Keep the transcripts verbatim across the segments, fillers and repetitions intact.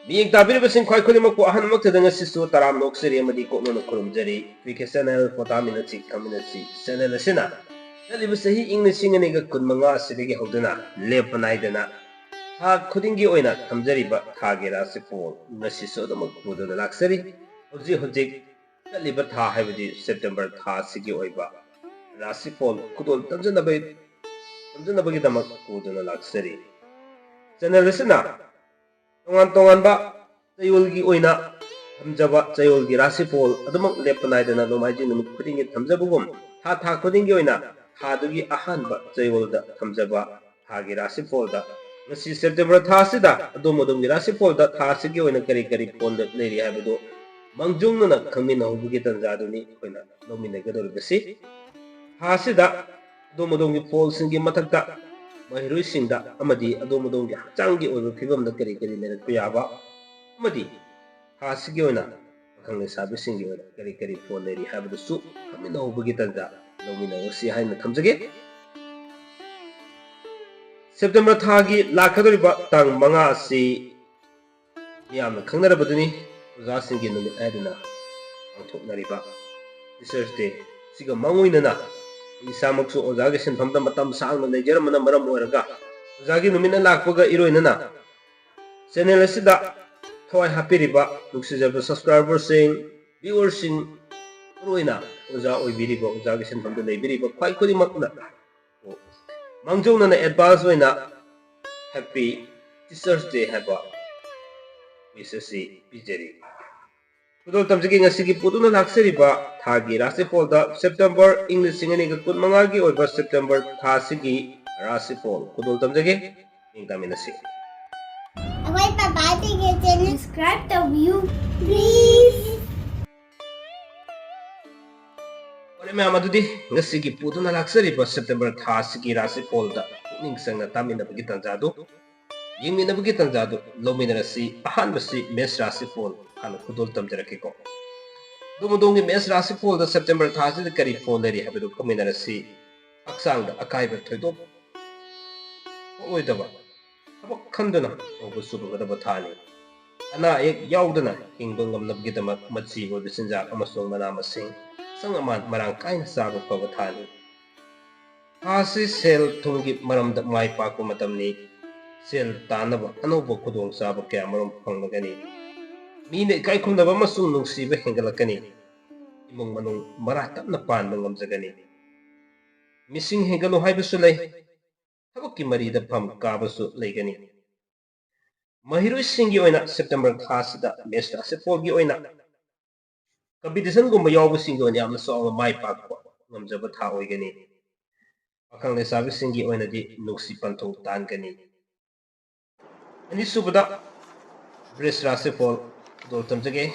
ꯃꯤꯠꯌꯦꯡ ꯇꯥꯕꯤꯔꯤꯕꯁꯤꯡ ꯈ꯭ꯋꯥꯏ ꯈꯨꯗꯤꯡꯃꯛꯄꯨ ꯑꯍꯥꯟꯕꯃꯛꯇꯗ ꯉꯁꯤꯁꯨ ꯇꯔꯥꯝꯅ ꯑꯣꯛꯆꯔꯤ ꯑꯃꯗꯤ ꯀꯣꯛꯅꯅ ꯈꯨꯔꯨꯝꯖꯔꯤ꯫ ꯄꯤ ꯀꯦ ꯆꯦꯅꯦꯜ ꯄꯣꯇꯥꯃꯤꯟꯅꯁꯤ ꯈꯪꯃꯤꯟꯅꯁꯤ ꯆꯦꯅꯦꯜ ꯑꯁꯤꯅ ꯆꯠꯂꯤꯕ ꯆꯍꯤ ꯏꯪ ꯂꯤꯁꯤꯡ ꯑꯅꯤꯒ ꯀꯨꯟꯃꯉꯥ ꯑꯁꯤꯗꯒꯤ ꯍꯧꯗꯨꯅ ꯂꯦꯞꯄ ꯅꯥꯏꯗꯅ ꯊꯥ ꯈꯨꯗꯤꯡꯒꯤ ꯑꯣꯏꯅ ꯊꯝꯖꯔꯤꯕ ꯊꯥꯒꯤ ꯔꯥꯁꯤꯐꯣꯜ ꯉꯁꯤꯁꯨ ꯑꯗꯨꯃꯛ ꯄꯨꯗꯨꯅ ꯂꯥꯛꯆꯔꯤ꯫ ꯍꯧꯖꯤꯛ ꯍꯧꯖꯤꯛ ꯆꯠꯂꯤꯕ ꯊꯥ ꯍꯥꯏꯕꯗꯤ ꯁꯦꯞꯇꯦꯝꯕꯔ ꯊꯥ ꯑꯁꯤꯒꯤ ꯑꯣꯏꯕ ꯔꯥꯁꯤꯐꯣꯜ ꯈꯨꯗꯣꯜ ꯇꯝꯖꯅꯕ-, ꯇꯝꯖꯅꯕꯒꯤꯗꯃꯛ ꯄꯨꯗꯨꯅ ꯂꯥꯛꯆꯔꯤ꯫ ꯆꯦꯅꯦꯜ ꯑꯁꯤꯅ ꯇꯣꯉꯥꯟ ꯇꯣꯉꯥꯟꯕ ꯆꯌꯣꯜꯒꯤ ꯑꯣꯏꯅ ꯊꯝꯖꯕ ꯆꯌꯣꯜꯒꯤ ꯔꯥꯁꯤꯐꯣꯜ ꯑꯗꯨꯃꯛ ꯂꯦꯞꯄ ꯅꯥꯏꯗꯅ ꯅꯣꯡꯃꯥꯏꯖꯤꯡ ꯅꯨꯃꯤꯠ ꯈꯨꯗꯤꯡꯒꯤ ꯊꯝꯖꯕꯒꯨꯝ, ꯊꯥ ꯊꯥ ꯈꯨꯗꯤꯡꯒꯤ ꯑꯣꯏꯅ ꯊꯥꯗꯨꯒꯤ ꯑꯍꯥꯟꯕ ꯆꯌꯣꯜꯗ ꯊꯝꯖꯕ ꯊꯥꯒꯤ ꯔꯥꯁꯤꯐꯣꯜꯗ ꯉꯁꯤ ꯁꯦꯞꯇꯦꯝꯕꯔ ꯊꯥ ꯑꯁꯤꯗ ꯑꯗꯣꯝ ꯑꯗꯣꯝꯒꯤ ꯔꯥꯁꯤꯐꯣꯜꯗ ꯊꯥ ꯑꯁꯤꯒꯤ ꯑꯣꯏꯅ ꯀꯔꯤ ꯀꯔꯤ ꯐꯣꯜꯗ ꯂꯩꯔꯤ ꯍꯥꯏꯕꯗꯨ ꯃꯥꯡꯖꯧꯅꯅ ꯈꯪꯃꯤꯟꯅꯍꯧꯕꯒꯤ ꯇꯥꯟꯖꯥꯗꯨꯅꯤ ꯑꯩꯈꯣꯏꯅ ꯂꯧꯃꯤꯟꯅꯒꯗꯧꯔꯤꯕꯁꯤ꯫ ꯊꯥ ꯑꯁꯤꯗ ꯑꯗꯣꯝ ꯑꯗꯣꯝꯒꯤ ꯐꯣꯜꯁꯤꯡꯒꯤ ꯃꯊꯛꯇ ꯃꯍꯩꯔꯣꯏꯁꯤꯡꯗ ꯑꯃꯗꯤ ꯑꯗꯣꯝ ꯑꯗꯣꯝꯒꯤ ꯍꯛꯆꯥꯡꯒꯤ ꯑꯣꯏꯕ ꯐꯤꯕꯝꯗ ꯀꯔꯤ ꯀꯔꯤ ꯂꯩꯔꯛꯄ ꯌꯥꯕ ꯑꯃꯗꯤ ꯊꯥ ꯑꯁꯤꯒꯤ ꯑꯣꯏꯅ ꯄꯥꯈꯪ ꯂꯩꯁꯥꯕꯤꯁꯤꯡꯒꯤ ꯑꯣꯏꯅ ꯀꯔꯤ ꯀꯔꯤ ꯐꯣꯜ ꯂꯩꯔꯤ ꯍꯥꯏꯕꯗꯨꯁꯨ ꯈꯪꯃꯤꯟꯅꯍꯧꯕꯒꯤ ꯇꯥꯟꯖꯥ ꯂꯧꯃꯤꯟꯅꯔꯁꯤ ꯍꯥꯏꯅ ꯊꯝꯖꯒꯦ꯫ ꯁꯦꯞꯇꯦꯝꯕꯔ ꯊꯥꯒꯤ ꯂꯥꯛꯀꯗꯧꯔꯤꯕ ꯇꯥꯡ ꯃꯉꯥ ꯑꯁꯤ ꯃꯤꯌꯥꯝꯅ ꯈꯪꯅꯔꯕꯗꯨꯅꯤ, ꯑꯣꯖꯥꯁꯤꯡꯒꯤ ꯅꯨꯃꯤꯠ ꯍꯥꯏꯗꯨꯅ ꯄꯥꯡꯊꯣꯛꯅꯔꯤꯕ ꯇꯤꯆꯔꯁ ꯗꯦ꯫ ꯁꯤꯒ ꯃꯥꯡꯑꯣꯏꯅꯅ ꯑꯩ ꯏꯁꯥꯃꯛꯁꯨ ꯑꯣꯖꯥꯒꯤ ꯁꯤꯟꯐꯝꯗ ꯃꯇꯝ ꯁꯥꯡꯅ ꯂꯩꯖꯔꯝꯕꯅ ꯃꯔꯝ ꯑꯣꯏꯔꯒ ꯑꯣꯖꯥꯒꯤ ꯅꯨꯃꯤꯠꯅ ꯂꯥꯛꯄꯒ ꯏꯔꯣꯏꯅꯅ ꯆꯦꯅꯦꯜ ꯑꯁꯤꯗ ꯊꯋꯥꯏ ꯍꯥꯞꯄꯤꯔꯤꯕ ꯅꯨꯡꯁꯤꯖꯕ ꯁꯕꯁꯀ꯭ꯔꯥꯏꯕꯔꯁꯤꯡ, ꯚ꯭ꯌꯨꯋꯔꯁꯤꯡ, ꯃꯔꯨꯑꯣꯏꯅ ꯑꯣꯖꯥ ꯑꯣꯏꯕꯤꯔꯤꯕ, ꯑꯣꯖꯥꯒꯤ ꯁꯤꯟꯐꯝꯗ ꯂꯩꯕꯤꯔꯤꯕ ꯈ꯭ꯋꯥꯏ ꯈꯨꯗꯤꯡꯃꯛꯅ ꯃꯥꯡꯖꯧꯅꯅ ꯑꯦꯗꯚꯥꯟꯁ ꯑꯣꯏꯅ ꯍꯦꯄꯤ ꯇꯤꯆꯔꯁ ꯗꯦ ꯍꯥꯏꯕ ꯋꯤꯁ ꯑꯁꯤ ꯄꯤꯖꯔꯤ꯫ ꯈꯨꯗꯣꯜ ꯇꯝꯖꯒꯦ ꯉꯁꯤꯒꯤ ꯄꯨꯗꯨꯅ ꯂꯥꯛꯆꯔꯤꯕ ꯊꯥꯒꯤ ꯔꯥꯁꯤꯐꯣꯜꯗ ꯁꯦꯞꯇꯦꯝꯕꯔ ꯏꯪ ꯂꯤꯁꯤꯡ ꯑꯅꯤꯒ ꯀꯨꯟꯃꯉꯥꯒꯤ ꯑꯣꯏꯕ ꯁꯦꯞꯇꯦꯝꯕꯔ ꯊꯥ ꯑꯁꯤꯒꯤ ꯔꯥꯁꯤꯐꯣꯜ ꯈꯨꯗꯣꯜ ꯇꯝꯖꯒꯦ꯫ ꯃꯤꯠꯌꯦꯡ ꯇꯥꯃꯤꯟꯅꯁꯤ꯫ ꯑꯩꯈꯣꯏ ꯄꯄꯥꯁꯤꯡꯒꯤ ꯆꯦꯅꯦꯜ ꯁꯕꯁꯀ꯭ꯔꯥꯏꯕ ꯇꯧꯕꯤꯌꯨ, ꯄ꯭ꯂꯤꯖ꯫ ꯐꯔꯦ ꯃꯌꯥꯝ, ꯑꯗꯨꯗꯤ ꯉꯁꯤꯒꯤ ꯄꯨꯗꯨꯅ ꯂꯥꯛꯆꯔꯤꯕ ꯁꯦꯞꯇꯦꯝꯕꯔ ꯊꯥ ꯑꯁꯤꯒꯤ ꯔꯥꯁꯤꯐꯣꯜꯗ ꯄꯨꯛꯅꯤꯡ ꯆꯪꯅ ꯇꯥꯃꯤꯟꯅꯕꯒꯤ ꯇꯥꯟꯖꯥꯗꯨ, ꯌꯦꯡꯃꯤꯟꯅꯕꯒꯤ ꯇꯥꯟꯖꯥꯗꯨ ꯂꯧꯃꯤꯟꯅꯔꯁꯤ꯫ ꯑꯍꯥꯟꯕꯁꯤ ꯃꯦꯁ ꯔꯥꯁꯤꯐꯣꯜ ꯍꯥꯟꯅ ꯈꯨꯗꯣꯜ ꯇꯝꯖꯔꯛꯀꯦꯀꯣ꯫ ꯑꯗꯣꯝ ꯑꯗꯣꯝꯒꯤ ꯃꯦꯁ ꯔꯥꯁꯤꯐꯣꯜꯗ ꯁꯦꯞꯇꯦꯝꯕꯔ ꯊꯥ ꯑꯁꯤꯗ ꯀꯔꯤ ꯐꯣꯜ ꯂꯩꯔꯤ ꯍꯥꯏꯕꯗꯨ ꯈꯪꯃꯤꯟꯅꯔꯁꯤ꯫ ꯍꯛꯆꯥꯡꯗ ꯑꯀꯥꯏꯕ ꯊꯣꯏꯗꯣꯛ ꯄꯣꯛꯂꯣꯏꯗꯕ ꯊꯕꯛ ꯈꯟꯗꯨꯅ ꯇꯧꯕ ꯆꯨꯝꯒꯗꯕ ꯊꯥꯅꯤ꯫ ꯑꯅꯥ ꯑꯌꯦꯛ ꯌꯥꯎꯗꯅ ꯍꯤꯡꯕ ꯉꯝꯅꯕꯒꯤꯗꯃꯛ ꯃꯆꯤ ꯑꯣꯏꯕ ꯆꯤꯟꯖꯥꯛ ꯑꯃꯁꯨꯡ ꯃꯅꯥ ꯃꯁꯤꯡ, ꯑꯁꯪ ꯑꯃꯥꯟ ꯃꯔꯥꯡ ꯀꯥꯏꯅ ꯆꯥꯕ ꯐꯕ ꯊꯥꯅꯤ꯫ ꯊꯥ ꯑꯁꯤ ꯁꯦꯜ ꯊꯨꯝꯒꯤ ꯃꯔꯝꯗ ꯃꯥꯏ ꯄꯥꯛꯄ ꯃꯇꯝꯅꯤ꯫ ꯁꯦꯜ ꯇꯥꯟꯅꯕ ꯑꯅꯧꯕ ꯈꯨꯗꯣꯡꯆꯥꯕ ꯀꯌꯥ ꯃꯔꯨꯝ ꯐꯪꯂꯒꯅꯤ꯫ ꯃꯤꯅ ꯏꯀꯥꯏ ꯈꯨꯝꯅꯕ ꯑꯃꯁꯨꯡ ꯅꯨꯡꯁꯤꯕ ꯍꯦꯟꯒꯠꯂꯛꯀꯅꯤ꯫ ꯏꯃꯨꯡ ꯃꯅꯨꯡ ꯃꯔꯥ ꯇꯞꯅ ꯄꯥꯟꯕ ꯉꯝꯖꯒꯅꯤ꯫ ꯃꯤꯁꯤꯡ ꯍꯦꯟꯒꯠꯂꯨ ꯍꯥꯏꯕꯁꯨ ꯂꯩ꯫ ꯊꯕꯛꯀꯤ ꯃꯔꯤꯗ ꯐꯝ ꯀꯥꯕꯁꯨ ꯂꯩꯒꯅꯤ꯫ ꯃꯍꯩꯔꯣꯏꯁꯤꯡꯒꯤ ꯑꯣꯏꯅ ꯁꯦꯞꯇꯦꯝꯕꯔ ꯊꯥ ꯑꯁꯤꯗ ꯃꯦꯁ ꯔꯥꯁꯤꯐꯣꯜꯒꯤ ꯑꯣꯏꯅ ꯀꯝꯄꯤꯇꯤꯁꯟꯒꯨꯝꯕ ꯌꯥꯎꯕꯁꯤꯡꯒꯤ ꯑꯣꯏꯅ ꯌꯥꯝꯅ ꯆꯥꯎꯅ ꯃꯥꯏ ꯄꯥꯛꯄ ꯉꯝꯖꯕ ꯊꯥ ꯑꯣꯏꯒꯅꯤ꯫ ꯄꯥꯈꯪ ꯂꯩꯁꯥꯕꯤꯁꯤꯡꯒꯤ ꯑꯣꯏꯅꯗꯤ ꯅꯨꯡꯁꯤ ꯄꯟꯊꯨꯡ ꯇꯥꯟꯒꯅꯤ꯫ ꯑꯅꯤꯁꯨꯕꯗ ꯕ꯭ꯔꯤꯖ ꯔꯥꯁꯤꯐꯣꯜ ꯈꯨꯗꯣꯜ ꯇꯝꯖꯒꯦ꯫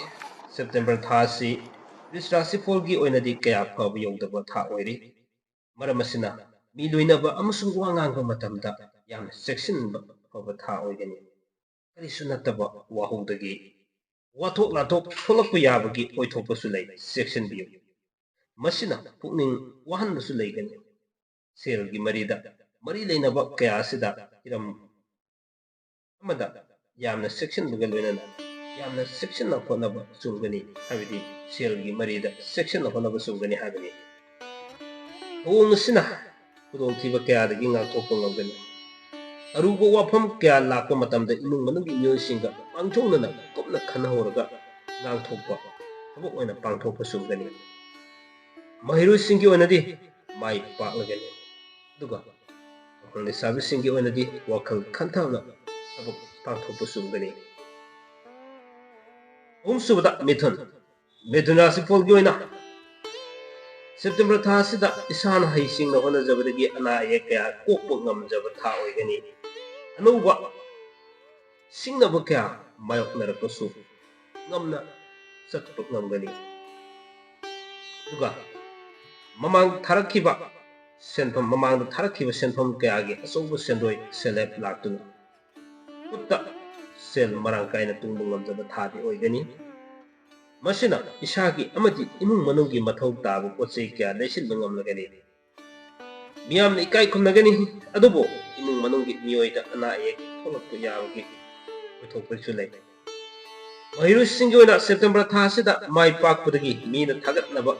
ꯁꯦꯞꯇꯦꯝꯕꯔ ꯊꯥ ꯑꯁꯤ ꯕ꯭ꯔꯤꯖ ꯔꯥꯁꯤꯐꯣꯜꯒꯤ ꯑꯣꯏꯅꯗꯤ ꯀꯌꯥ ꯐꯕ ꯌꯧꯗꯕ ꯊꯥ ꯑꯣꯏꯔꯤ꯫ ꯃꯔꯝ ꯑꯁꯤꯅ ꯃꯤ ꯂꯣꯏꯅꯕ ꯑꯃꯁꯨꯡ ꯋꯥ ꯉꯥꯡꯕ ꯃꯇꯝꯗ ꯌꯥꯝꯅ ꯆꯦꯛꯁꯤꯟꯕ ꯐꯕ ꯊꯥ ꯑꯣꯏꯒꯅꯤ꯫ ꯀꯔꯤꯁꯨ ꯅꯠꯇꯕ ꯋꯥꯍꯧꯗꯒꯤ ꯋꯥꯊꯣꯛ ꯂꯥꯟꯊꯣꯛ ꯊꯣꯛꯂꯛꯄ ꯌꯥꯕꯒꯤ ꯑꯣꯏꯊꯣꯛꯄꯁꯨ ꯂꯩ, ꯆꯦꯛꯁꯤꯟꯕꯤꯌꯨ꯫ ꯃꯁꯤꯅ ꯄꯨꯛꯅꯤꯡ ꯋꯥꯍꯟꯕꯁꯨ ꯂꯩꯒꯅꯤ꯫ ꯁꯦꯜꯒꯤ ꯃꯔꯤꯗ ꯃꯔꯤ ꯂꯩꯅꯕ ꯀꯌꯥ ꯑꯁꯤꯗ ꯍꯤꯔꯝ ꯑꯃꯗ ꯌꯥꯝꯅ ꯆꯦꯛꯁꯤꯟꯕꯒ ꯂꯣꯏꯅꯅ ꯌꯥꯝꯅ ꯆꯦꯛꯁꯤꯟꯅ ꯍꯣꯠꯅꯕ ꯆꯨꯝꯒꯅꯤ, ꯍꯥꯏꯕꯗꯤ ꯁꯦꯜꯒꯤ ꯃꯔꯤꯗ ꯆꯦꯛꯁꯤꯟꯅ ꯍꯣꯠꯅꯕ ꯆꯨꯝꯒꯅꯤ ꯍꯥꯏꯕꯅꯤ꯫ ꯊꯧꯑꯣꯡ ꯑꯁꯤꯅ ꯈꯨꯗꯣꯡꯊꯤꯕ ꯀꯌꯥꯗꯒꯤ ꯉꯥꯛꯊꯣꯛꯄ ꯉꯝꯒꯅꯤ꯫ ꯑꯔꯨꯕ ꯋꯥꯐꯝ ꯀꯌꯥ ꯂꯥꯛꯄ ꯃꯇꯝꯗ ꯏꯃꯨꯡ ꯃꯅꯨꯡꯒꯤ ꯃꯤꯑꯣꯏꯁꯤꯡꯒ ꯃꯥꯡꯖꯧꯅꯅ ꯀꯨꯞꯅ ꯈꯟꯅꯍꯧꯔꯒ ꯉꯥꯡꯊꯣꯛꯄ ꯊꯕꯛ ꯑꯣꯏꯅ ꯄꯥꯡꯊꯣꯛꯄ ꯆꯨꯝꯒꯅꯤ꯫ ꯃꯍꯩꯔꯣꯏꯁꯤꯡꯒꯤ ꯑꯣꯏꯅꯗꯤ ꯃꯥꯏ ꯄꯥꯛꯂꯒꯅꯤ, ꯑꯗꯨꯒ ꯄꯥꯈꯪ ꯂꯩꯁꯥꯕꯤꯁꯤꯡꯒꯤ ꯑꯣꯏꯅꯗꯤ ꯋꯥꯈꯜ ꯈꯟꯊꯅ ꯊꯕꯛ ꯄꯥꯡꯊꯣꯛꯄ ꯆꯨꯝꯒꯅꯤ꯫ ꯑꯍꯨꯝꯁꯨꯕꯗ ꯃꯤꯊꯨꯟ꯫ ꯃꯤꯊꯨꯟ ꯔꯥꯁꯤꯐꯣꯜꯒꯤ ꯑꯣꯏꯅ ꯁꯦꯞꯇꯦꯝꯕꯔ ꯊꯥ ꯑꯁꯤꯗ ꯏꯁꯥꯅ ꯍꯩꯁꯤꯡꯅ ꯍꯣꯠꯅꯖꯕꯗꯒꯤ ꯑꯅꯥ ꯑꯌꯦꯛ ꯀꯌꯥ ꯀꯣꯛꯄ ꯉꯝꯖꯕ ꯊꯥ ꯑꯣꯏꯒꯅꯤ꯫ ꯑꯅꯧꯕ ꯁꯤꯡꯅꯕ ꯀꯌꯥ ꯃꯥꯌꯣꯛꯅꯔꯛꯄꯁꯨ ꯉꯝꯅ ꯆꯠꯄ ꯉꯝꯒꯅꯤ꯫ ꯑꯗꯨꯒ ꯃꯃꯥꯡ ꯊꯥꯔꯛꯈꯤꯕ ꯁꯦꯟꯐꯝ, ꯃꯃꯥꯡꯗ ꯊꯥꯔꯛꯈꯤꯕ ꯁꯦꯟꯐꯝ ꯀꯌꯥꯒꯤ ꯑꯆꯧꯕ ꯁꯦꯟꯗꯣꯏ ꯁꯦꯜꯍꯦꯞ ꯂꯥꯛꯇꯨꯅ ꯈꯨꯠꯇ ꯁꯦꯜ ꯃꯔꯥꯡ ꯀꯥꯏꯅ ꯇꯨꯡꯕ ꯉꯝꯖꯕ ꯊꯥꯗꯤ ꯑꯣꯏꯒꯅꯤ꯫ ꯃꯁꯤꯅ ꯏꯁꯥꯒꯤ ꯑꯃꯗꯤ ꯏꯃꯨꯡ ꯃꯅꯨꯡꯒꯤ ꯃꯊꯧ ꯇꯥꯕ ꯄꯣꯠ ꯆꯩ ꯀꯌꯥ ꯂꯩꯁꯤꯟꯕ ꯉꯝꯂꯒꯅꯤ꯫ ꯃꯤꯌꯥꯝꯅ ꯏꯀꯥꯏ ꯈꯨꯝꯅꯒꯅꯤ, ꯑꯗꯨꯕꯨ ꯏꯃꯨꯡ ꯃꯅꯨꯡꯒꯤ ꯃꯤꯑꯣꯏꯗ ꯑꯅꯥ ꯑꯌꯦꯛ ꯊꯣꯛꯂꯛꯄ ꯌꯥꯕꯒꯤ ꯑꯣꯏꯊꯣꯛꯄꯁꯨ ꯂꯩ꯫ ꯃꯍꯩꯔꯣꯏꯁꯤꯡꯒꯤ ꯑꯣꯏꯅ ꯁꯦꯞꯇꯦꯝꯕꯔ ꯊꯥ ꯑꯁꯤꯗ ꯃꯥꯏ ꯄꯥꯛꯄꯗꯒꯤ ꯃꯤꯅ ꯊꯥꯒꯠꯅꯕ,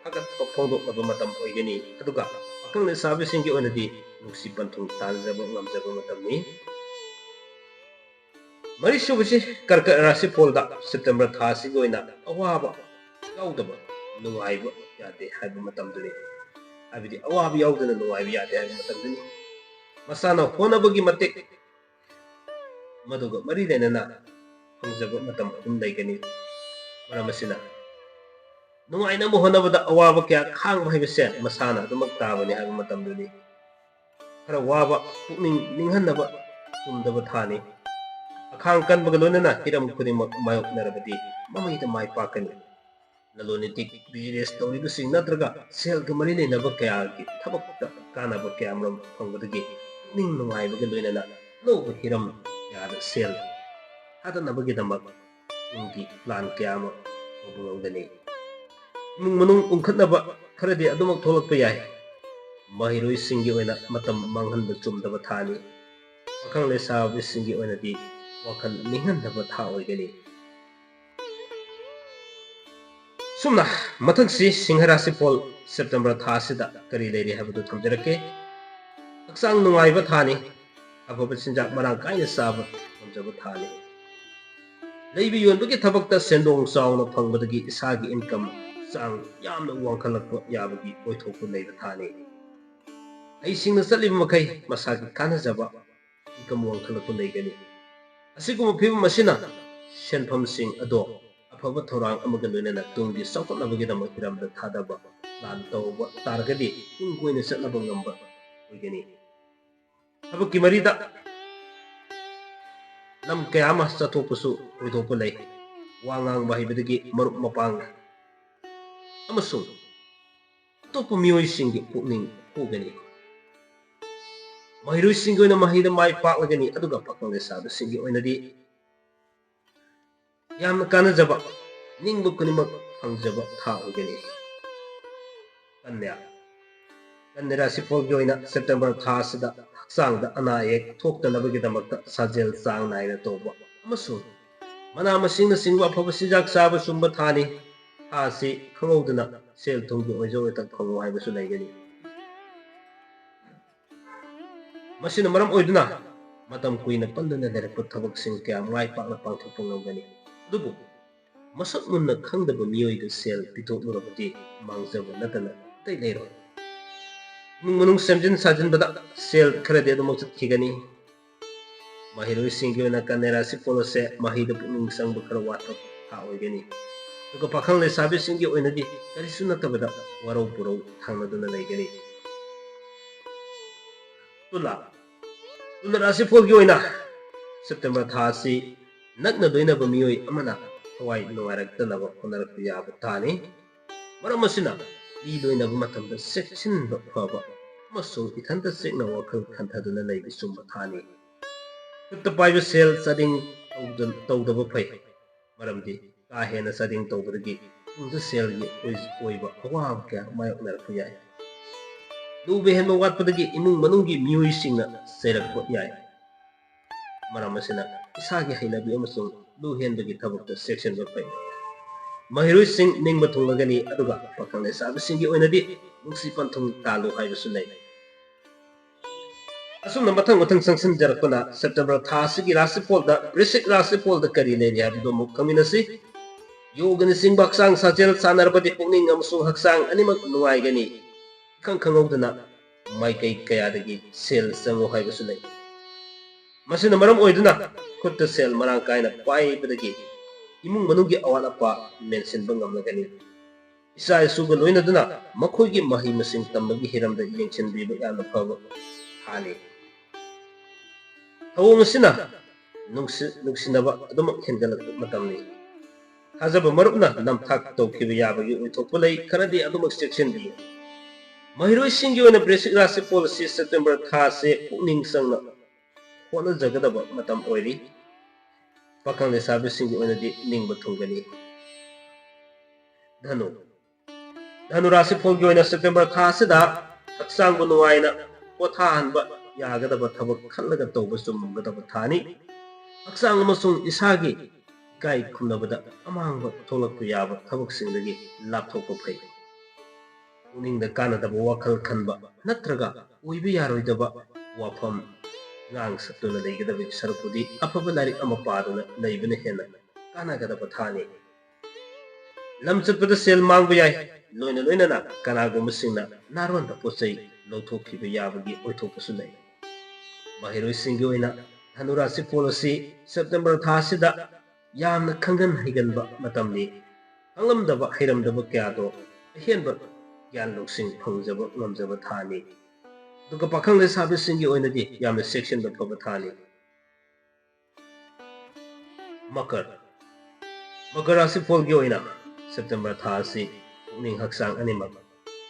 ꯊꯥꯒꯠꯄ ꯐꯣꯡꯗꯣꯛꯅꯕ ꯃꯇꯝ ꯑꯣꯏꯒꯅꯤ꯫ ꯑꯗꯨꯒ ꯄꯥꯈꯪ ꯂꯩꯁꯥꯕꯤꯁꯤꯡꯒꯤ ꯑꯣꯏꯅꯗꯤ ꯅꯨꯡꯁꯤ ꯄꯟꯊꯨꯡ ꯇꯥꯟꯖꯕ ꯉꯝꯖꯕ ꯃꯇꯝꯅꯤ꯫ ꯃꯔꯤꯁꯨꯕꯁꯤ ꯀꯔꯀꯠ ꯔꯥꯁꯤꯐꯣꯜꯗ ꯁꯦꯞꯇꯦꯝꯕꯔ ꯊꯥ ꯑꯁꯤꯒꯤ ꯑꯣꯏꯅ ꯑꯋꯥꯕ ꯌꯥꯎꯗꯕ ꯅꯨꯡꯉꯥꯏꯕ ꯌꯥꯗꯦ ꯍꯥꯏꯕ ꯃꯇꯝꯗꯨꯅꯤ꯫ ꯍꯥꯏꯕꯗꯤ ꯑꯋꯥꯕ ꯌꯥꯎꯗꯅ ꯅꯨꯡꯉꯥꯏꯕ ꯌꯥꯗꯦ ꯍꯥꯏꯕ ꯃꯇꯝꯗꯨꯅꯤ꯫ ꯃꯁꯥꯅ ꯍꯣꯠꯅꯕꯒꯤ ꯃꯇꯤꯛ ꯃꯗꯨꯒ ꯃꯔꯤ ꯂꯩꯅꯅ ꯐꯪꯖꯕ ꯃꯇꯝ ꯑꯗꯨꯝ ꯂꯩꯒꯅꯤ꯫ ꯃꯔꯝ ꯑꯁꯤꯅ ꯅꯨꯡꯉꯥꯏꯅꯕ ꯍꯣꯠꯅꯕꯗ ꯑꯋꯥꯕ ꯀꯌꯥ ꯈꯥꯡꯕ ꯍꯥꯏꯕꯁꯦ ꯃꯁꯥꯅ ꯑꯗꯨꯃꯛ ꯇꯥꯕꯅꯤ ꯍꯥꯏꯕ ꯃꯇꯝꯗꯨꯅꯤ꯫ ꯈꯔ ꯋꯥꯕ, ꯄꯨꯛꯅꯤꯡ ꯅꯤꯡꯍꯟꯅꯕ ꯆꯨꯝꯗꯕ ꯊꯥꯅꯤ꯫ ꯑꯈꯥꯡ ꯀꯟꯕꯒ ꯂꯣꯏꯅꯅ ꯍꯤꯔꯝ ꯈꯨꯗꯤꯡꯃꯛ ꯃꯥꯌꯣꯛꯅꯔꯕꯗꯤ ꯃꯃꯩꯗ ꯃꯥꯏ ꯄꯥꯛꯀꯅꯤ꯫ ꯂꯂꯣꯟ ꯏꯇꯤꯛ, ꯕꯤꯖꯤꯅꯦꯁ ꯇꯧꯔꯤꯕꯁꯤꯡ ꯅꯠꯇ꯭ꯔꯒ ꯁꯦꯜꯒ ꯃꯔꯤ ꯂꯩꯅꯕ ꯀꯌꯥꯒꯤ ꯊꯕꯛꯇ ꯀꯥꯟꯅꯕ ꯀꯌꯥꯃꯔꯨꯝ ꯐꯪꯕꯗꯒꯤ ꯄꯨꯛꯅꯤꯡ ꯅꯨꯡꯉꯥꯏꯕꯒ ꯂꯣꯏꯅꯅ ꯑꯅꯧꯕ ꯍꯤꯔꯝ ꯀꯌꯥꯗ ꯁꯦꯜ ꯊꯥꯗꯅꯕꯒꯤꯗꯃꯛ ꯇꯨꯡꯒꯤ ꯄ꯭ꯂꯥꯟ ꯀꯌꯥ ꯑꯃ ꯇꯧꯕ ꯉꯝꯒꯅꯤ꯫ ꯏꯃꯨꯡ ꯃꯅꯨꯡ ꯎꯪꯈꯠꯅꯕ ꯈꯔꯗꯤ ꯑꯗꯨꯃꯛ ꯊꯣꯛꯂꯛꯄ ꯌꯥꯏ꯫ ꯃꯍꯩꯔꯣꯏꯁꯤꯡꯒꯤ ꯑꯣꯏꯅ ꯃꯇꯝ ꯃꯥꯡꯍꯟꯕ ꯆꯨꯝꯗꯕ ꯊꯥꯅꯤ꯫ ꯄꯥꯈꯪ ꯂꯩꯁꯥꯕꯤꯁꯤꯡꯒꯤ ꯑꯣꯏꯅꯗꯤ ꯋꯥꯈꯜ ꯅꯤꯡꯍꯟꯅꯕ ꯊꯥ ꯑꯣꯏꯒꯅꯤ꯫ ꯁꯨꯝꯅ ꯃꯊꯪꯁꯤ ꯁꯤꯡꯍ ꯔꯥꯁꯤꯐꯣꯜ ꯁꯦꯞꯇꯦꯝꯕꯔ ꯊꯥ ꯑꯁꯤꯗ ꯀꯔꯤ ꯂꯩꯔꯤ ꯍꯥꯏꯕꯗꯨ ꯊꯝꯖꯔꯛꯀꯦ꯫ ꯍꯛꯆꯥꯡ ꯅꯨꯡꯉꯥꯏꯕ ꯊꯥꯅꯤ꯫ ꯑꯐꯕ ꯆꯤꯟꯖꯥꯛ ꯃꯔꯥꯡ ꯀꯥꯏꯅ ꯆꯥꯕ ꯉꯝꯖꯕ ꯊꯥꯅꯤ꯫ ꯂꯩꯕ ꯌꯣꯟꯕꯒꯤ ꯊꯕꯛꯇ ꯁꯦꯟꯗꯣꯡ ꯆꯥꯎꯅ ꯐꯪꯕꯗꯒꯤ ꯏꯁꯥꯒꯤ ꯏꯟꯀꯝ ꯆꯥꯡ ꯌꯥꯝꯅ ꯋꯥꯡꯈꯠꯂꯛꯄ ꯌꯥꯕꯒꯤ ꯑꯣꯏꯊꯣꯛꯄ ꯂꯩꯕ ꯊꯥꯅꯤ꯫ ꯍꯩꯁꯤꯡꯅ ꯆꯠꯂꯤꯕ ꯃꯈꯩ ꯃꯁꯥꯒꯤ ꯀꯥꯟꯅꯖꯕ ꯏꯟꯀꯝ ꯋꯥꯡꯈꯠꯂꯛꯄ ꯂꯩꯒꯅꯤ꯫ ꯑꯁꯤꯒꯨꯝꯕ ꯐꯤꯕꯝ ꯑꯁꯤꯅ ꯁꯦꯟꯐꯝꯁꯤꯡ ꯑꯗꯣ ꯑꯐꯕ ꯊꯧꯔꯥꯡ ꯑꯃꯒ ꯂꯣꯏꯅꯅ ꯇꯨꯡꯒꯤ ꯆꯥꯎꯈꯠꯅꯕꯒꯤꯗꯃꯛ ꯍꯤꯔꯝꯗ ꯊꯥꯗꯕ ꯄ꯭ꯂꯥꯟ ꯇꯧꯕ ꯇꯥꯔꯒꯗꯤ ꯇꯨꯡ ꯀꯣꯏꯅ ꯆꯠꯅꯕ ꯉꯝꯕ ꯑꯣꯏꯒꯅꯤ꯫ ꯊꯕꯛꯀꯤ ꯃꯔꯤꯗ ꯂꯝ ꯀꯌꯥ ꯑꯃ ꯆꯠꯊꯣꯛꯄꯁꯨ ꯑꯣꯏꯊꯣꯛꯄ ꯂꯩ꯫ ꯋꯥ ꯉꯥꯡꯕ ꯍꯩꯕꯗꯒꯤ ꯃꯔꯨꯞ ꯃꯄꯥꯡ ꯑꯃꯁꯨꯡ ꯑꯇꯣꯞꯄ ꯃꯤꯑꯣꯏꯁꯤꯡꯒꯤ ꯄꯨꯛꯅꯤꯡ ꯍꯨꯒꯅꯤ꯫ ꯃꯍꯩꯔꯣꯏꯁꯤꯡꯒꯤ ꯑꯣꯏꯅ ꯃꯍꯩꯗ ꯃꯥꯏ ꯄꯥꯛꯂꯒꯅꯤ, ꯑꯗꯨꯒ ꯄꯥꯈꯪ ꯂꯩꯁꯥꯕꯤꯁꯤꯡꯒꯤ ꯑꯣꯏꯅꯗꯤ ꯌꯥꯝꯅ ꯀꯥꯟꯅꯖꯕ, ꯅꯤꯡꯕ ꯈꯨꯗꯤꯡꯃꯛ ꯐꯪꯖꯕ ꯊꯥ ꯑꯣꯏꯒꯅꯤ꯫ ꯀꯟꯌꯥ꯫ ꯀꯟꯌꯥ ꯔꯥꯁꯤꯐꯣꯜꯒꯤ ꯑꯣꯏꯅ ꯁꯦꯞꯇꯦꯝꯕꯔ ꯊꯥ ꯑꯁꯤꯗ ꯍꯛꯆꯥꯡꯗ ꯑꯅꯥ ꯑꯌꯦꯛ ꯊꯣꯛꯇꯅꯕꯒꯤꯗꯃꯛꯇ ꯁꯥꯖꯦꯜ ꯆꯥꯡ ꯅꯥꯏꯅ ꯇꯧꯕ ꯑꯃꯁꯨꯡ ꯃꯅꯥ ꯃꯁꯤꯡꯅꯆꯤꯡꯕ ꯑꯐꯕ ꯆꯤꯟꯖꯥꯛ ꯆꯥꯕ ꯆꯨꯝꯕ ꯊꯥꯅꯤ꯫ ꯊꯥ ꯑꯁꯤ ꯈꯪꯍꯧꯗꯅ ꯁꯦꯜ ꯊꯨꯝꯒꯤ ꯑꯣꯏꯖ ꯑꯣꯏꯊꯛ ꯐꯪꯉꯨ ꯍꯥꯏꯕꯁꯨ ꯂꯩꯒꯅꯤ꯫ ꯃꯁꯤꯅ ꯃꯔꯝ ꯑꯣꯏꯗꯨꯅ ꯃꯇꯝ ꯀꯨꯏꯅ ꯄꯟꯗꯨꯅ ꯂꯩꯔꯛꯄ ꯊꯕꯛꯁꯤꯡ ꯀꯌꯥ ꯃꯥꯏ ꯄꯥꯛꯅ ꯄꯥꯡꯊꯣꯛꯄ ꯉꯝꯒꯅꯤ꯫ ꯑꯗꯨꯕꯨ ꯃꯁꯛ ꯃꯨꯟꯅ ꯈꯪꯗꯕ ꯃꯤꯑꯣꯏꯗ ꯁꯦꯜ ꯄꯤꯊꯣꯛꯂꯨꯔꯕꯗꯤ ꯃꯥꯡꯖꯕ ꯅꯠꯇꯅ ꯑꯇꯩ ꯂꯩꯔꯣꯏ꯫ ꯏꯃꯨꯡ ꯃꯅꯨꯡ ꯁꯦꯝꯖꯤꯟ ꯁꯥꯖꯤꯟꯕꯗ ꯁꯦꯜ ꯈꯔꯗꯤ ꯑꯗꯨꯃꯛ ꯆꯠꯈꯤꯒꯅꯤ꯫ ꯃꯍꯩꯔꯣꯏꯁꯤꯡꯒꯤ ꯑꯣꯏꯅ ꯀꯟꯌꯥ ꯔꯥꯁꯤꯐꯣꯜ ꯑꯁꯦ ꯃꯍꯩꯗ ꯄꯨꯛꯅꯤꯡ ꯆꯪꯕ ꯈꯔ ꯋꯥꯠꯄ ꯊꯥ ꯑꯣꯏꯒꯅꯤ꯫ ꯑꯗꯨꯒ ꯄꯥꯈꯪ ꯂꯩꯁꯥꯕꯤꯁꯤꯡꯒꯤ ꯑꯣꯏꯅꯗꯤ ꯀꯔꯤꯁꯨ ꯅꯠꯇꯕꯗ ꯋꯥꯔꯧ ꯄꯨꯔꯧ ꯊꯥꯡꯅꯗꯨꯅ ꯂꯩꯒꯅꯤ꯫ ꯇꯨꯂꯥ꯫ ꯇꯨꯂꯥ ꯔꯥꯁꯤꯐꯣꯜꯒꯤ ꯑꯣꯏꯅ ꯁꯦꯞꯇꯦꯝꯕꯔ ꯊꯥ ꯑꯁꯤ ꯅꯛꯅ ꯂꯣꯏꯅꯕ ꯃꯤꯑꯣꯏ ꯑꯃꯅ ꯊꯋꯥꯏ ꯅꯨꯡꯉꯥꯏꯔꯛꯇꯅꯕ ꯍꯣꯠꯅꯔꯛꯄ ꯌꯥꯕ ꯊꯥꯅꯤ꯫ ꯃꯔꯝ ꯑꯁꯤꯅ ꯃꯤ ꯂꯣꯏꯅꯕ ꯃꯇꯝꯗ ꯆꯦꯛꯁꯤꯟꯕ ꯐꯕ ꯑꯃꯁꯨꯡ ꯏꯊꯟꯇ ꯆꯦꯛꯅ ꯋꯥꯈꯜ ꯈꯟꯊꯗꯨꯅ ꯂꯩꯕ ꯆꯨꯝꯕ ꯊꯥꯅꯤ꯫ ꯈꯨꯠꯇ ꯄꯥꯏꯕ ꯁꯦꯜ ꯆꯥꯗꯤꯡ ꯇꯧꯗ-, ꯇꯧꯗꯕ ꯐꯩ, ꯃꯔꯝꯗꯤ ꯀꯥ ꯍꯦꯟꯅ ꯆꯥꯗꯤꯡ ꯇꯧꯕꯗꯒꯤ ꯇꯨꯡꯗ ꯁꯦꯜꯒꯤ ꯑꯣꯏ-, ꯑꯣꯏꯕ ꯑꯋꯥꯕ ꯀꯌꯥ ꯃꯥꯌꯣꯛꯅꯔꯛꯄ ꯌꯥꯏ꯫ ꯂꯨꯕ ꯍꯦꯟꯕ ꯋꯥꯠꯄꯗꯒꯤ ꯏꯃꯨꯡ ꯃꯅꯨꯡꯒꯤ ꯃꯤꯑꯣꯏꯁꯤꯡꯅ ꯆꯩꯔꯛꯄ ꯌꯥꯏ꯫ ꯃꯔꯝ ꯑꯁꯤꯅ ꯏꯁꯥꯒꯤ ꯍꯩꯅꯕꯤ ꯑꯃꯁꯨꯡ ꯂꯨ ꯍꯦꯟꯕꯒꯤ ꯊꯕꯛꯇ ꯆꯦꯛꯁꯤꯟꯕ ꯐꯩ꯫ ꯃꯍꯩꯔꯣꯏꯁꯤꯡ ꯅꯤꯡꯕ ꯊꯨꯡꯂꯒꯅꯤ, ꯑꯗꯨꯒ ꯄꯥꯈꯪ ꯂꯩꯁꯥꯕꯤꯁꯤꯡꯒꯤ ꯑꯣꯏꯅꯗꯤ ꯅꯨꯡꯁꯤ ꯄꯟꯊꯨꯡ ꯇꯥꯜꯂꯨ ꯍꯥꯏꯕꯁꯨ ꯂꯩ꯫ ꯑꯁꯨꯝꯅ ꯃꯊꯪ ꯃꯊꯪ ꯆꯪꯁꯤꯟꯖꯔꯛꯄꯅ ꯁꯦꯞꯇꯦꯝꯕꯔ ꯊꯥ ꯑꯁꯤꯒꯤ ꯔꯥꯁꯤꯐꯣꯜꯗ, ꯕ꯭ꯔꯤꯁꯤꯛ ꯔꯥꯁꯤꯐꯣꯜꯗ ꯀꯔꯤ ꯂꯩꯔꯤ ꯍꯥꯏꯕꯗꯨ ꯑꯃꯨꯛ ꯈꯪꯃꯤꯟꯅꯁꯤ꯫ ꯌꯣꯒꯅꯆꯤꯡꯕ ꯍꯛꯆꯥꯡ ꯁꯥꯖꯦꯜ ꯁꯥꯟꯅꯔꯕꯗꯤ ꯄꯨꯛꯅꯤꯡ ꯑꯃꯁꯨꯡ ꯍꯛꯆꯥꯡ ꯑꯅꯤꯃꯛ ꯅꯨꯡꯉꯥꯏꯒꯅꯤ꯫ ꯏꯈꯪ ꯈꯪꯍꯧꯗꯅ ꯃꯥꯏꯀꯩ ꯀꯌꯥꯗꯒꯤ ꯁꯦꯜ ꯆꯪꯉꯨ ꯍꯥꯏꯕꯁꯨ ꯂꯩ꯫ ꯃꯁꯤꯅ ꯃꯔꯝ ꯑꯣꯏꯗꯨꯅ ꯈꯨꯠꯇ ꯁꯦꯜ ꯃꯔꯥꯡ ꯀꯥꯏꯅ ꯄꯥꯏꯕꯗꯒꯤ ꯏꯃꯨꯡ ꯃꯅꯨꯡꯒꯤ ꯑꯋꯥꯠ ꯑꯄꯥ ꯃꯦꯟꯁꯤꯟꯕ ꯉꯝꯂꯒꯅꯤ꯫ ꯏꯆꯥ ꯏꯁꯨꯒ ꯂꯣꯏꯅꯗꯨꯅ ꯃꯈꯣꯏꯒꯤ ꯃꯍꯩ ꯃꯁꯤꯡ ꯇꯝꯕꯒꯤ ꯍꯤꯔꯝꯗ ꯌꯦꯡꯁꯤꯟꯕꯤꯕ ꯌꯥꯝꯅ ꯐꯕ ꯊꯥꯅꯤ꯫ ꯊꯧꯑꯣꯡ ꯑꯁꯤꯅ ꯅꯨꯡꯁꯤ-, ꯅꯨꯡꯁꯤꯅꯕ ꯑꯗꯨꯃꯛ ꯍꯦꯟꯒꯠꯂꯛꯄ ꯃꯇꯝꯅꯤ꯫ ꯊꯥꯖꯕ ꯃꯔꯨꯞꯅ ꯅꯝꯊꯥꯛ ꯇꯧꯈꯤꯕ ꯌꯥꯕꯒꯤ ꯑꯣꯏꯊꯣꯛꯄ ꯂꯩ, ꯈꯔꯗꯤ ꯑꯗꯨꯃꯛ ꯆꯦꯛꯁꯤꯟꯕꯤꯌꯨ꯫ ꯃꯍꯩꯔꯣꯏꯁꯤꯡꯒꯤ ꯑꯣꯏꯅ ꯕ꯭ꯔꯤꯁꯤꯛ ꯔꯥꯁꯤꯐꯣꯜ ꯑꯁꯤ ꯁꯦꯞꯇꯦꯝꯕꯔ ꯊꯥꯁꯦ ꯄꯨꯛꯅꯤꯡ ꯆꯪꯅ ꯍꯣꯠꯅꯖꯒꯗꯕ ꯃꯇꯝ ꯑꯣꯏꯔꯤ꯫ ꯄꯥꯈꯪ ꯂꯩꯁꯥꯕꯤꯁꯤꯡꯒꯤ ꯑꯣꯏꯅꯗꯤ ꯅꯤꯡꯕ ꯊꯨꯡꯒꯅꯤ꯫ ꯙꯅꯨ꯫ ꯙꯅꯨ ꯔꯥꯁꯤꯐꯣꯜꯒꯤ ꯑꯣꯏꯅ ꯁꯦꯞꯇꯦꯝꯕꯔ ꯊꯥ ꯑꯁꯤꯗ ꯍꯛꯆꯥꯡꯕꯨ ꯅꯨꯡꯉꯥꯏꯅ ꯄꯣꯊꯥꯍꯟꯕ ꯌꯥꯒꯗꯕ ꯊꯕꯛ ꯈꯜꯂꯒ ꯇꯧꯕ ꯆꯨꯝꯒꯗꯕ ꯊꯥꯅꯤ꯫ ꯍꯛꯆꯥꯡ ꯑꯃꯁꯨꯡ ꯏꯁꯥꯒꯤ ꯏꯀꯥꯏ ꯈꯨꯝꯅꯕꯗ ꯑꯃꯥꯡꯕ ꯊꯣꯛꯂꯛꯄ ꯌꯥꯕ ꯊꯕꯛꯁꯤꯡꯗꯒꯤ ꯂꯥꯞꯊꯣꯛꯄ ꯐꯩ꯫ ꯄꯨꯛꯅꯤꯡꯗ ꯀꯥꯟꯅꯗꯕ ꯋꯥꯈꯜ ꯈꯟꯕ ꯅꯠꯇ꯭ꯔꯒ ꯑꯣꯏꯕ ꯌꯥꯔꯣꯏꯗꯕ ꯋꯥꯐꯝ ꯉꯥꯡ ꯁꯛꯇꯨꯅ ꯂꯩꯒꯗꯕꯒꯤ ꯁꯔꯨꯛꯄꯨꯗꯤ ꯑꯐꯕ ꯂꯥꯏꯔꯤꯛ ꯑꯃ ꯄꯥꯗꯨꯅ ꯂꯩꯕꯅ ꯍꯦꯟꯅ ꯀꯥꯟꯅꯒꯗꯕ ꯊꯥꯅꯤ꯫ ꯂꯝ ꯆꯠꯄꯗ ꯁꯦꯜ ꯃꯥꯡꯕ ꯌꯥꯏ꯫ ꯂꯣꯏꯅ ꯂꯣꯏꯅꯅ ꯀꯅꯥꯒꯨꯝꯕꯁꯤꯡꯅ ꯅꯥꯔꯣꯟꯗ ꯄꯣꯠ ꯆꯩ ꯂꯧꯊꯣꯛꯈꯤꯕ ꯌꯥꯕꯒꯤ ꯑꯣꯏꯊꯣꯛꯄꯁꯨ ꯂꯩ꯫ ꯃꯍꯩꯔꯣꯏꯁꯤꯡꯒꯤ ꯑꯣꯏꯅ ꯙꯅꯨ ꯔꯥꯁꯤ ꯐꯣꯜ ꯑꯁꯤ ꯁꯦꯞꯇꯦꯝꯕꯔ ꯊꯥ ꯑꯁꯤꯗ ꯌꯥꯝꯅ ꯈꯪꯒꯟ ꯍꯩꯒꯟꯕ ꯃꯇꯝꯅꯤ꯫ ꯈꯪꯂꯝꯗꯕ ꯍꯩꯔꯝꯗꯕ ꯀꯌꯥꯗꯣ ꯑꯍꯦꯟꯕ ꯒ꯭ꯌꯥꯟ ꯂꯧꯁꯤꯡ ꯐꯪꯖꯕ ꯉꯝꯖꯕ ꯊꯥꯅꯤ꯫ ꯑꯗꯨꯒ ꯄꯥꯈꯪ ꯂꯩꯁꯥꯕꯤꯁꯤꯡꯒꯤ ꯑꯣꯏꯅꯗꯤ ꯌꯥꯝꯅ ꯆꯦꯛꯁꯤꯟꯕ ꯐꯕ ꯊꯥꯅꯤ꯫ ꯃꯀꯔ꯫ ꯃꯀꯔ ꯔꯥꯁꯤ ꯐꯣꯜꯒꯤ ꯑꯣꯏꯅ ꯁꯦꯞꯇꯦꯝꯕꯔ ꯊꯥ ꯑꯁꯤ ꯄꯨꯛꯅꯤꯡ ꯍꯛꯆꯥꯡ ꯑꯅꯤꯃꯛ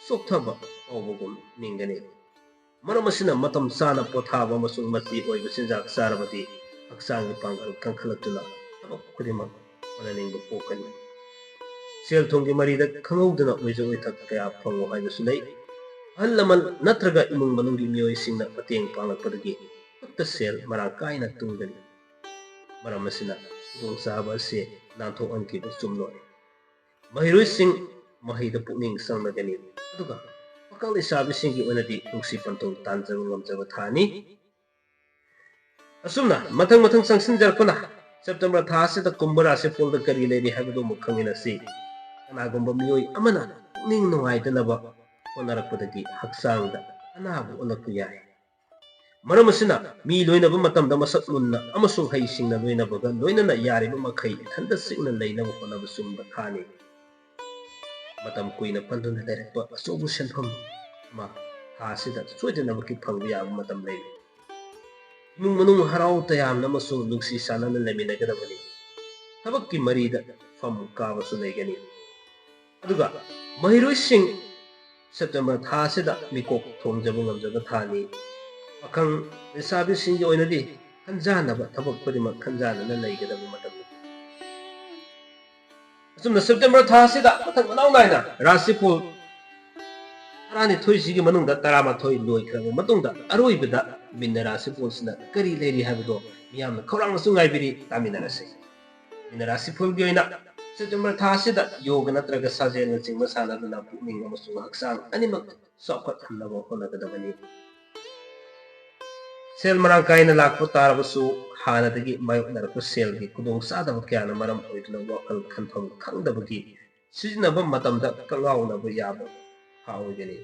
ꯆꯣꯛꯊꯕ ꯐꯥꯎꯕꯒꯨꯝ ꯅꯤꯡꯒꯅꯤ꯫ ꯃꯔꯝ ꯑꯁꯤꯅ ꯃꯇꯝ ꯆꯥꯅ ꯄꯣꯊꯥꯕ ꯑꯃꯁꯨꯡ ꯃꯆꯤ ꯑꯣꯏꯕ ꯆꯤꯟꯖꯥꯛ ꯆꯥꯔꯕꯗꯤ ꯍꯛꯆꯥꯡꯒꯤ ꯄꯥꯡꯒꯜ ꯀꯟꯈꯠꯂꯛꯇꯨꯅ ꯊꯕꯛ ꯈꯨꯗꯤꯡꯃꯛ ꯍꯣꯠꯅꯅꯤꯡꯕ ꯄꯣꯛꯀꯅꯤ꯫ ꯁꯦꯜ ꯊꯨꯝꯒꯤ ꯃꯔꯤꯗ ꯈꯪꯍꯧꯗꯅ ꯑꯣꯏꯖ ꯑꯣꯏꯊꯛ ꯀꯌꯥ ꯐꯪꯉꯨ ꯍꯥꯏꯕꯁꯨ ꯂꯩ꯫ ꯑꯍꯜ ꯂꯃꯟ ꯅꯠꯇ꯭ꯔꯒ ꯏꯃꯨꯡ ꯃꯅꯨꯡꯒꯤ ꯃꯤꯑꯣꯏꯁꯤꯡꯅ ꯃꯇꯦꯡ ꯄꯥꯡꯂꯛꯄꯗꯒꯤ ꯈꯨꯠꯇ ꯁꯦꯜ ꯃꯔꯥꯡ ꯀꯥꯏꯅ ꯇꯨꯡꯒꯅꯤ꯫ ꯃꯔꯝ ꯑꯁꯤꯅ ꯈꯨꯗꯣꯡꯆꯥꯕ ꯑꯁꯤ ꯅꯥꯟꯊꯣꯛꯍꯟꯈꯤꯕ ꯆꯨꯝꯂꯣꯏ꯫ ꯃꯍꯩꯔꯣꯏꯁꯤꯡ ꯃꯍꯩꯗ ꯄꯨꯛꯅꯤꯡ ꯆꯪꯂꯒꯅꯤ, ꯑꯗꯨꯒ ꯄꯥꯈꯪ ꯂꯩꯁꯥꯕꯤꯁꯤꯡꯒꯤ ꯑꯣꯏꯅꯗꯤ ꯅꯨꯡꯁꯤ ꯄꯟꯊꯨꯡ ꯇꯥꯟꯖꯕ ꯉꯝꯖꯕ ꯊꯥꯅꯤ꯫ ꯑꯁꯨꯝꯅ ꯃꯊꯪ ꯃꯊꯪ ꯆꯪꯁꯤꯟꯖꯔꯛꯄꯅ ꯁꯦꯞꯇꯦꯝꯕꯔ ꯊꯥ ꯑꯁꯤꯗ ꯀꯨꯝꯚ ꯔꯥꯁꯤ ꯐꯣꯜꯗ ꯀꯔꯤ ꯂꯩꯔꯤ ꯍꯥꯏꯕꯗꯨ ꯑꯃꯨꯛ ꯈꯪꯃꯤꯟꯅꯁꯤ꯫ ꯀꯅꯥꯒꯨꯝꯕ ꯃꯤꯑꯣꯏ ꯑꯃꯅ ꯄꯨꯛꯅꯤꯡ ꯅꯨꯡꯉꯥꯏꯇꯅꯕ ꯍꯣꯠꯅꯔꯛꯄꯗꯒꯤ ꯍꯛꯆꯥꯡꯗ ꯑꯅꯥꯕ ꯑꯣꯜꯂꯛꯄ ꯌꯥꯏ꯫ ꯃꯔꯝ ꯑꯁꯤꯅ ꯃꯤ ꯂꯣꯏꯅꯕ ꯃꯇꯝꯗ ꯃꯁꯛ ꯃꯨꯟꯅ ꯑꯃꯁꯨꯡ ꯍꯩꯁꯤꯡꯅ ꯂꯣꯏꯅꯕꯒ ꯂꯣꯏꯅꯅ ꯌꯥꯔꯤꯕ ꯃꯈꯩ ꯏꯊꯟꯗ ꯆꯤꯛꯅ ꯂꯩꯅꯕ ꯍꯣꯠꯅꯕ ꯆꯨꯝꯕ ꯊꯥꯅꯤ꯫ ꯃꯇꯝ ꯀꯨꯏꯅ ꯄꯜꯗꯨꯅ ꯂꯩꯔꯛꯄ ꯑꯆꯧꯕ ꯁꯦꯟꯐꯝ ꯑꯃ ꯊꯥ ꯑꯁꯤꯗ ꯁꯣꯏꯗꯅꯃꯛꯀꯤ ꯐꯪꯕ ꯌꯥꯕ ꯃꯇꯝ ꯂꯩꯔꯤ꯫ ꯏꯃꯨꯡ ꯃꯅꯨꯡ ꯍꯔꯥꯎ ꯇꯌꯥꯝꯅ ꯑꯃꯁꯨꯡ ꯅꯨꯡꯁꯤ ꯆꯥꯟꯅꯅ ꯂꯩꯃꯤꯟꯅꯒꯗꯕꯅꯤ꯫ ꯊꯕꯛꯀꯤ ꯃꯔꯤꯗ ꯐꯝ ꯀꯥꯕꯁꯨ ꯂꯩꯒꯅꯤ꯫ ꯑꯗꯨꯒ ꯃꯍꯩꯔꯣꯏꯁꯤꯡ ꯁꯦꯞꯇꯦꯝꯕꯔ ꯊꯥ ꯑꯁꯤꯗ ꯃꯤꯀꯣꯛ ꯊꯣꯡꯖꯕ ꯉꯝꯖꯕ ꯊꯥꯅꯤ꯫ ꯄꯥꯈꯪ ꯂꯩꯁꯥꯕꯤꯁꯤꯡꯒꯤ ꯑꯣꯏꯅꯗꯤ ꯈꯟꯖꯥꯟꯅꯕ ꯊꯕꯛ ꯈꯨꯗꯤꯡꯃꯛ ꯈꯟꯖꯥꯟꯅꯅ ꯂꯩꯒꯗꯕ ꯃꯇꯝꯅꯤ꯫ ꯑꯁꯨꯝꯅ ꯁꯦꯞꯇꯦꯝꯕꯔ ꯊꯥ ꯑꯁꯤꯗ ꯃꯊꯪ ꯃꯅꯥꯎ ꯅꯥꯏꯅ ꯔꯥꯁꯤ ꯐꯣꯜ ꯇꯔꯥꯅꯤꯊꯣꯏꯁꯤꯒꯤ ꯃꯅꯨꯡꯗ ꯇꯔꯥꯃꯥꯊꯣꯏ ꯂꯣꯏꯈ꯭ꯔꯕ ꯃꯇꯨꯡꯗ ꯑꯔꯣꯏꯕꯗ ꯃꯤꯟꯅ ꯔꯥꯁꯤ ꯐꯣꯜꯁꯤꯅ ꯀꯔꯤ ꯂꯩꯔꯤ ꯍꯥꯏꯕꯗꯣ ꯃꯤꯌꯥꯝꯅ ꯈꯧꯔꯥꯡꯅꯁꯨ ꯉꯥꯏꯕꯤꯔꯤ, ꯇꯥꯃꯤꯟꯅꯔꯁꯤ꯫ ꯃꯤꯅ ꯔꯥꯁꯤꯐꯜꯒꯤ ꯑꯣꯏꯅ ꯁꯦꯞꯇꯦꯝꯕꯔ ꯊꯥ ꯑꯁꯤꯗ ꯌꯣꯒ ꯅꯠꯇ꯭ꯔꯒ ꯁꯥꯖꯦꯜꯅꯆꯤꯡꯕ ꯁꯥꯟꯅꯗꯨꯅ ꯄꯨꯛꯅꯤꯡ ꯑꯃꯁꯨꯡ ꯍꯛꯆꯥꯡ ꯑꯅꯤꯃꯛ ꯆꯥꯎꯈꯠꯍꯟꯅꯕ ꯍꯣꯠꯅꯒꯗꯕꯅꯤ꯫ ꯁꯦꯜ ꯃꯔꯥꯡ ꯀꯥꯏꯅ ꯂꯥꯛꯄ ꯇꯥꯔꯕꯁꯨ, ꯍꯥꯟꯅꯗꯒꯤ ꯃꯥꯌꯣꯛꯅꯔꯛꯄ ꯁꯦꯜꯒꯤ ꯈꯨꯗꯣꯡꯆꯥꯗꯕ ꯀꯌꯥꯅ ꯃꯔꯝ ꯑꯣꯏꯗꯨꯅ ꯋꯥꯈꯜ ꯈꯟꯐꯝ ꯈꯪꯗꯕꯒꯤ ꯁꯤꯖꯤꯟꯅꯕ ꯃꯇꯝꯗ ꯀꯛꯉꯥꯎꯅꯕ ꯌꯥꯕ ꯊꯥ ꯑꯣꯏꯒꯅꯤ꯫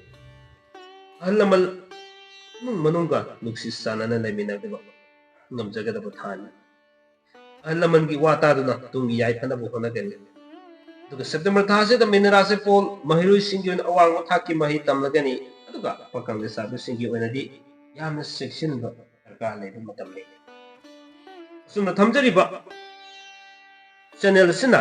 ꯑꯍꯜ ꯂꯃꯟ ꯏꯃꯨꯡ ꯃꯅꯨꯡꯒ ꯅꯨꯡꯁꯤ ꯆꯥꯟꯅꯅ ꯂꯩꯃꯤꯟꯅꯕ ꯉꯝꯖꯒꯗꯕ ꯊꯥꯅꯤ꯫ ꯑꯍꯜ ꯂꯃꯟꯒꯤ ꯋꯥ ꯇꯥꯗꯨꯅ ꯇꯨꯡꯒꯤ ꯌꯥꯏꯐꯅꯕ ꯍꯣꯠꯅꯒꯅꯤ꯫ ꯑꯗꯨꯒ ꯁꯦꯞꯇꯦꯝꯕꯔ ꯊꯥ ꯑꯁꯤꯗ ꯃꯤꯅ ꯔꯥꯁꯤꯐꯜ ꯃꯍꯩꯔꯣꯏꯁꯤꯡꯒꯤ ꯑꯣꯏꯅ ꯑꯋꯥꯡꯕ ꯊꯥꯛꯀꯤ ꯃꯍꯩ ꯇꯝꯂꯒꯅꯤ꯫ ꯑꯗꯨꯒ ꯄꯥꯈꯪ ꯂꯩꯁꯥꯕꯤꯁꯤꯡꯒꯤ ꯑꯣꯏꯅꯗꯤ ꯌꯥꯝꯅ ꯆꯦꯛꯁꯤꯟꯕ ꯗꯔꯀꯥꯔ ꯂꯩꯕ ꯃꯇꯝꯅꯤ꯫ ꯑꯁꯨꯝꯅ ꯊꯝꯖꯔꯤꯕ ꯆꯦꯅꯦꯜ ꯑꯁꯤꯅ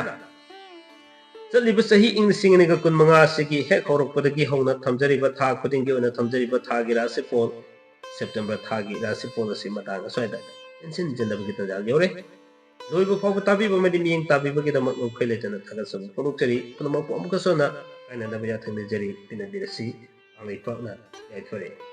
ꯆꯠꯂꯤꯕ ꯆꯍꯤ ꯏꯪ ꯂꯤꯁꯤꯡ ꯑꯅꯤꯒ ꯀꯨꯟꯃꯉꯥ ꯑꯁꯤꯒꯤ ꯍꯦꯛ ꯍꯧꯔꯛꯄꯗꯒꯤ ꯍꯧꯅ ꯊꯝꯖꯔꯤꯕ, ꯊꯥ ꯈꯨꯗꯤꯡꯒꯤ ꯑꯣꯏꯅ ꯊꯝꯖꯔꯤꯕ ꯊꯥꯒꯤ ꯔꯥꯁꯤꯐꯣꯜ, ꯁꯦꯞꯇꯦꯝꯕꯔ ꯊꯥꯒꯤ ꯔꯥꯁꯤꯐꯣꯜ ꯑꯁꯤ ꯃꯇꯥꯡ ꯑꯁ꯭ꯋꯥꯏꯗ ꯇꯦꯟꯁꯤꯟꯖꯅꯕꯒꯤ ꯇꯥꯟꯖꯥ ꯌꯧꯔꯦ꯫ ꯂꯣꯏꯕ ꯐꯥꯎꯕ ꯇꯥꯕꯤꯕ ꯑꯃꯗꯤ ꯃꯤꯠꯌꯦꯡ ꯇꯥꯕꯤꯕꯒꯤꯗꯃꯛ ꯉꯝꯈꯩ ꯂꯩꯇꯅ ꯊꯥꯒꯠꯆꯕ ꯐꯣꯡꯗꯣꯛꯆꯔꯤ꯫ ꯄꯨꯝꯅꯃꯛꯄꯨ ꯑꯃꯨꯛꯀꯁꯨ ꯍꯟꯅ ꯀꯥꯏꯅꯗꯕ ꯌꯥꯊꯪ ꯅꯤꯖꯔꯤ꯫ ꯇꯤꯟꯅꯕꯤꯔꯁꯤ꯫ ꯀꯥꯡꯂꯩꯄꯥꯛꯅ ꯌꯥꯏꯐꯔꯦ꯫